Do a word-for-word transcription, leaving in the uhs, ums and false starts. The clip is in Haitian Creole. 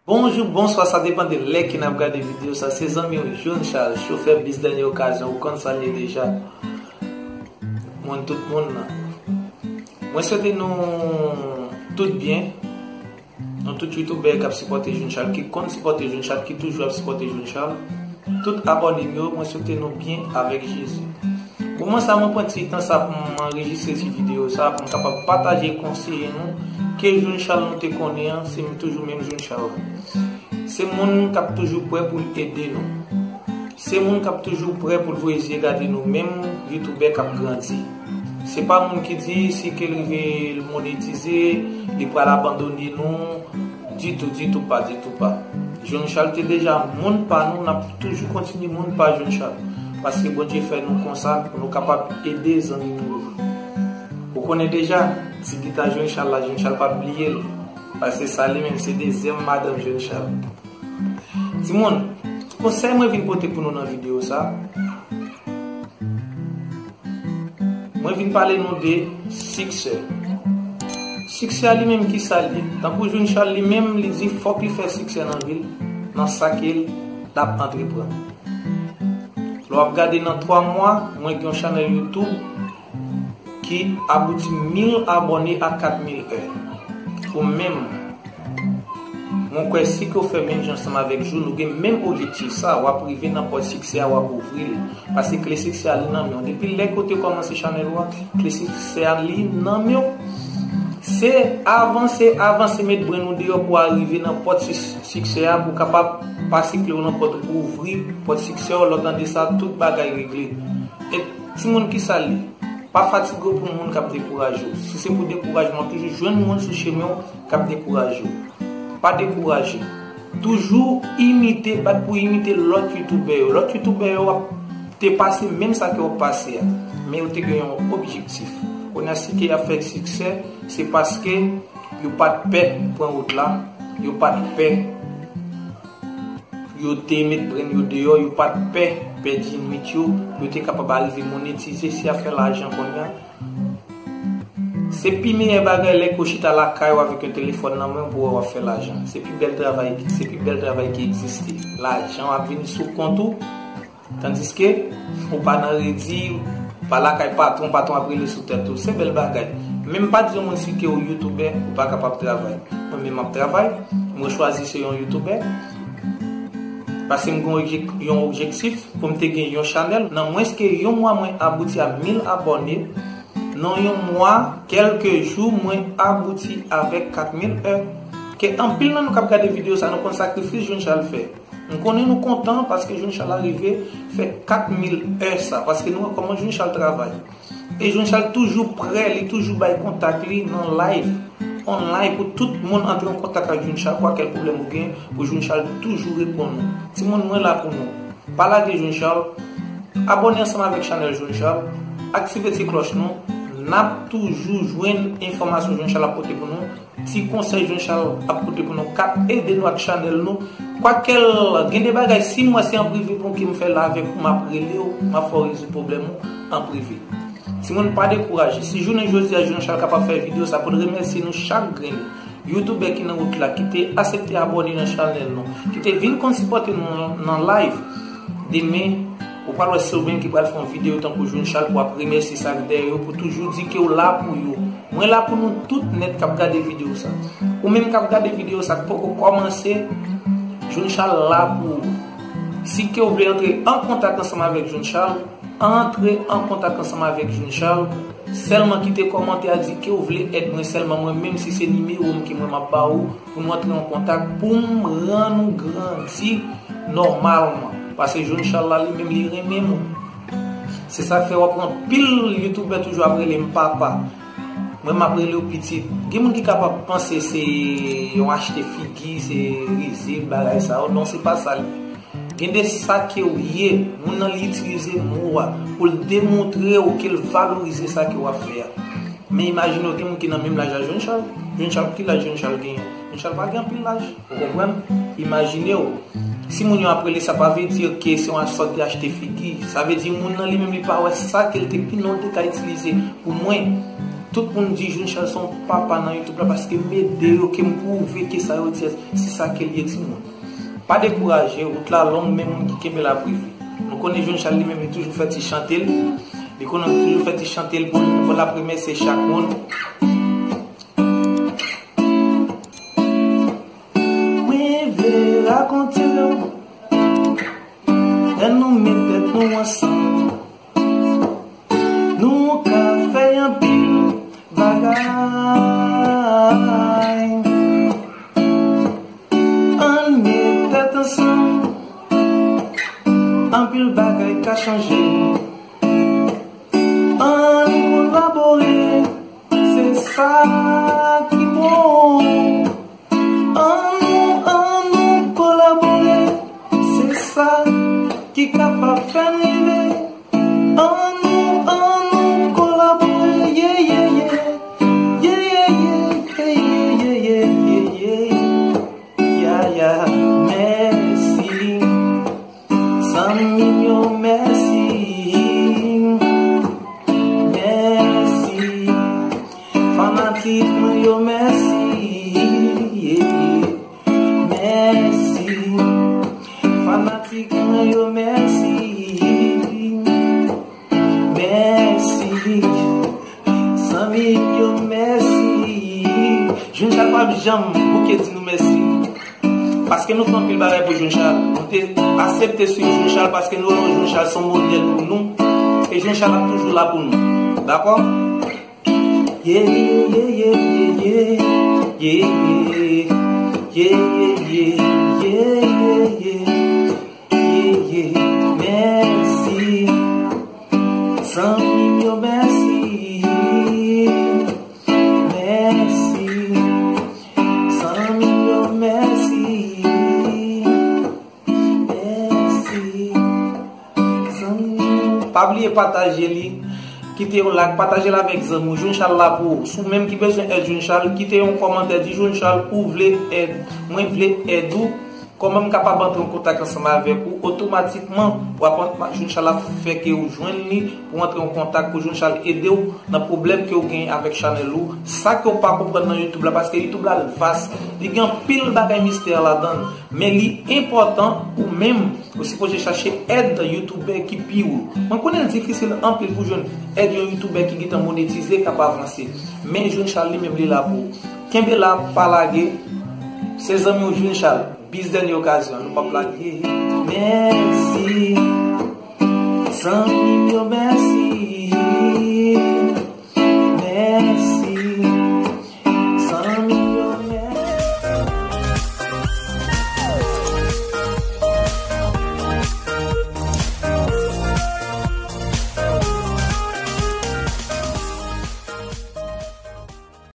Bonjou, bonswa, sa depann de lè ke n ap gade videyo sa. Se zanmi w June Charles, chofè bis dènye okazyon, ou konn sa l ye deja. Moun tout moun nan. Mwen swete nou tout byen. Nou tout youtubè k ap sipòte June Charles, ki konn sipòte June Charles, ki toujou ap sipòte June Charles. Tout abòne m yo, mwen swete nou byen avèk Jezi. Moman sa mwen pran ti tan sa pou m anrejistre ti videyo sa pou m kapab pataje e konseye nou ke June Charles nou te konnen an, se toujou menm June Charles la. Se moun k ap toujou prè pou l ede nou. Se moun k ap toujou prè pou l voye zye gade nou menm youtubè k ap grandi. Se pa moun ki di si ke l rive l monetize, li pral abandone nou, ditou, ditou pa, ditou pa. June Charles te deja moun pa nou, n ap toujou kontinye moun pa June Charles. Paske Bondye fè nou konsa pou nou kapab ede zanmi nou yo. Ou konnen deja, ti gita June Charles la, June Charles pa bliye l. Paske sa li menm se dezyèm madanm June Charles. Timoun, konsèy mwen vin pote pou nou nan videyo sa. Mwen vin pale nou de siksè. Siksè a li menm ki sa l ye? Tankou June Charles li menm li di fòk li fè siksè nan vi l, nan sa ke l ap antreprann. Lè w ap gade nan twa mwa, mwen gen yon chanèl YouTube ki abouti mil abòne a kat mil è. Ou menm, mwen kwè si ke w fè menm jan ansanm avèk June, ou gen menm objektif sa, w ap rive nan pòt siksè a, w ap ouvri l. Paske kle siksè a li nan men w. Depi lè ke w te kòmanse chanèl ou a, kle siksè a li nan men w. Se avanse, avanse, met brenn ou deyò pou w arive nan pòt sis- siksè a, pou w kapab pase kle w nan pòt ou, pou w ouvri pòt siksè w. Lè w tande sa, tout bagay regle. E timoun, ki sa l ye? Pa fatige w pou moun k ap dekouraje w. Si se pou dekourajman, w ap toujou jwenn moun sou chemen w k ap dekouraje w. Pa dekouraje. Toujou imite, bat pou imite lòt youtubè yo. Lòt youtubè yo ap te pase menm sa ke w ap pase a. Men yo te gen yon objektif. Kounye a, si ke y ap fè siksè, se paske yo pa t pè pran wout la, yo pa t pè, yo te met brenn yo deyò, yo pa t pè pèdi nwit yo, yo te kapab arive monetize, si y ap fè lajan kounye a. Se pi meyè bagay lè ke w chita lakay ou avèk yon telefòn nan men w pou wè w ap fè lajan. Se pi bèl travay, se pi bèl travay ki egziste. Lajan w ap vini sou kont ou, tandiske ou pa nan redi, ou pa lakay patwon, patwon ap rele sou tèt ou. Se bèl bagay. Men m pa di yon moun si ke w youtubè, ou pa kapab travay. Mwen menm m ap travay, mwen chwazi se yon youtubè. Paske m gen yon objek- yon objektif pou m te gen yon chanèl. Nan mwens ke yon mwa mwen abouti a mil abòne. Nan yon mwa, kèlke jou, mwen abouti avèk kat mil è. Ke anpil nan nou k ap gade videyo sa, nou konn sakrifis June Charles fè. M konnen nou kontan paske June Charles arive fè kat mil è sa, paske nou wè kòman June Charles travay. E June Charles toujou prè, li toujou bay kontak li nan live, on live pou tout moun antre an kontak ak June Charles, kwakèl pwoblèm ou gen, pou June Charles toujou reponn ou. Timoun, mwen la pou nou. Pa lage June Charles. Abòne ansanm avèk chanèl June Charles. Aktive ti klòch nou. N ap toujou jwenn enfòmasyon June Charles ap pote pou nou. Ti konsèy June Charles ap pote pou nou k ap ede nou ak chanèl nou. Kwakèl, gen de bagay, si m wè se an prive pou ke m fè la avèk ou, m ap rele w, m ap fè w rezoud pwoblèm ou an prive. Timoun, pa dekouraje. Si jounen jodi a June Charles kapab fè videyo sa pou l remèsye nou chak grenn youtubè ki nan wout la, ki te aksepte abòne nan chanèl nou, ki te vin konn sipòte nou nan, nan live, demen, ou pral wè se ou menm ki pral fè yon videyo tankou June Charles pou w ap remèsye sa k dèyè yo, pou toujou di ke w la pou yo. Mwen la pou nou tout nèt k ap gade videyo sa. Ou menm k ap gade videyo sa, k poko kòmanse, June Charles la pou ou. Si ke w vle antre an kontak ansanm avèk June Charles, antre an kontak ansanm avèk June Charles. Sèlman kite kòmantè a, di ke w vle èd mwen sèlman, mwen menm si se nimewo m ke mwen m ap ba ou, pou nou antre an kontak, pou m rann ou grandi nòmalman. Paske June Charles la, li menm, li renmen moun. Se sa k fè w ap wè anpil youtubè toujou ap rele m papa. Mwen m ap rele w pitit. Gen moun ki kapab panse se yon achte figi, se rizib, bagay sa yo. Non, se pa sa l ye. Gen de sa ke w ye, moun nan li itilize mo a pou l demontre w ke l valorize sa ke w ap fè a. Men imajine w gen moun ki nan menm laj a June Charles. June Charles, ki laj June Charles genyen? June Charles pa gen anpil laj. Ou konprann? Imajine w. Si moun yo ap rele sa, pa vle di ke se yon sòt de achte figi. Sa vle di moun nan li menm li pa wè sa ke l te, ki non l te ka itilize. Pou mwen, Tout moun di Jeune Charles se yon papa nan YouTube la paske m ede yo, ke m pwouve ke sa yo di a, se sa ke l ye, timoun. Pa dekouraje, wout la long, men moun ki kenbe la ap rive. Nou konnen Jeune Charles li menm, li toujou fè ti chante l. Li konnen toujou fè ti chante l pou, pou l ap remèsye chak moun. Mwen vle rakonte w, lè nou met tèt nou ansanm, nou ka fè anpil bagay. Ann met tèt ansanm, anpil bagay ka chanje. Ann kolabore, se sa ki bon. Ann nou, ann nou kolabore, se sa ki kapab fè n rive. Ann nou, ann nou kolabore, yeah, yeah, yeah. Yeah, yeah, yeah, yeah, yeah, yeah, yeah, yeah. Ya, ya, mèsi. Zanmi m yo, mèsi. Mèsi. Fanatik mwen yo, mèsi. Yeah, yeah. Mèsi. Fanatik mwen yo, mèsi. Mèsi. Zanmi m yo, mèsi. Jeune Charles p ap janm bouke di nou mèsi. Paske nou fè anpil bagay pou Jeune Charles. Nou te aksepte swiv Jeune Charles paske nou wè Jeune Charles se yon modèl pou nou. E Jeune Charles ap toujou la pou nou. Dakò? Yeah, yeah, yeah, yeah, yeah, yeah. Yeah, yeah, yeah, yeah, yeah, yeah. Yeah, yeah. Mèsi. Zanmi m yo, mèsi. Mèsi. Zanmi m yo, mèsi. Mèsi. Zanmi m yo. Pa bliye pataje li. Kite yon like, pataje l avèk zanmi w. Jeune Charles la pou ou. Si w menm ki bezwen èd Jeune Charles, kite yon kòmantè, di Jeune Charles ou vle èd. Mwen vle èd ou. Kòman m kapab antre an kontak ansanm avèk ou? Otomatikman, w ap ant-, Jeune Charles ap fè ke ou jwenn li pou antre an kontak, pou Jeune Charles ede w nan pwoblèm ke w genyen avèk chanèl ou. Sa ke w pa konprann nan YouTube la, paske YouTube la l vas, li gen anpil bagay mistè ladan l. Men li enpòtan ou menm, ou sipoze chache èd youtubè ki pi wo. Mwen konnen l difisil anpil pou jwenn èd yon youtubè ki gentan monetize k ap avanse. Men Jeune Charles li menm li la pou ou. Kenbe la, pa lage. Se zanmi w Jeune Charles. Bis dènye okazyon, nou p ap lage. Mèsi. Zanmi m yo, mèsi.